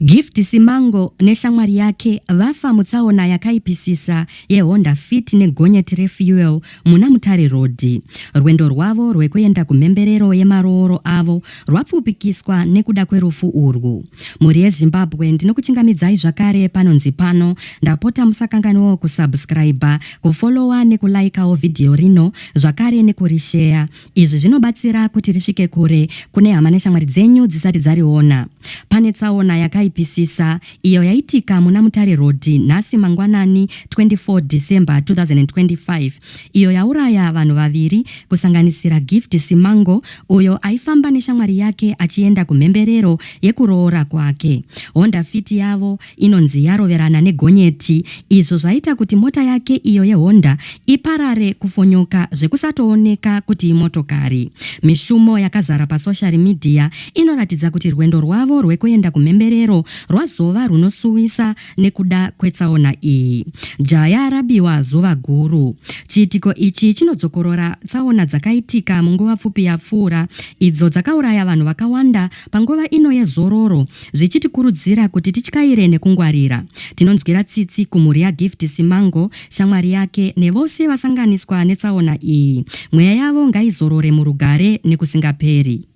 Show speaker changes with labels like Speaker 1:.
Speaker 1: Gift Simango neshamwari yake vafa mutsaona yakaipisisa yeHonda Fit negonyeti refuel muna Mutare Road. Rwendo rwavo rwekuenda kumhemberero yemarooro avo rwapfupikiswa nekuda kwerufu urwu. Mhuri yeZimbabwe ndinokuchingamidzai zvakare panonzi pano. Ndapota musakanganwawo kusubscriber, kufollowa nekulaikawo vhidhiyo rino zvakare nekurisheya. Izvi zvinobatsira kuti risvike kure kune hama neshamwari dzenyu dzisati dzariona. Pane tsaona yakaipisisa iyo yaitika muna Mutare Road nhasi mangwanani 24 December 2025 iyo yauraya vanhu vaviri kusanganisira Gift Simango uyo aifamba neshamwari yake achienda kumhemberero yekuroora kwake. Honda Fit yavo inonzi yaroverana negonyeti izvo zvaita kuti mota yake iyo yeHonda iparare kufonyoka zvekusatooneka kuti imotokari. Mishumo yakazara pasoshari midhiya inoratidza kuti rwendo rwavo rwekuenda kumhemberero rwazova rwunosuwisa nekuda kwetsaona iyi. Jaya rabiwa zuva guru. Chiitiko ichi chinodzokorora tsaona dzakaitika munguva pfupi yapfuura idzo dzakauraya vanhu vakawanda panguva ino yezororo zvichitikurudzira kuti tityaire nekungwarira. Tinonzwira tsitsi kumhuri yaGift Simango, shamwari yake nevose vasanganiswa netsaona iyi. Mweya yavo ngaizorore murugare nekusingaperi.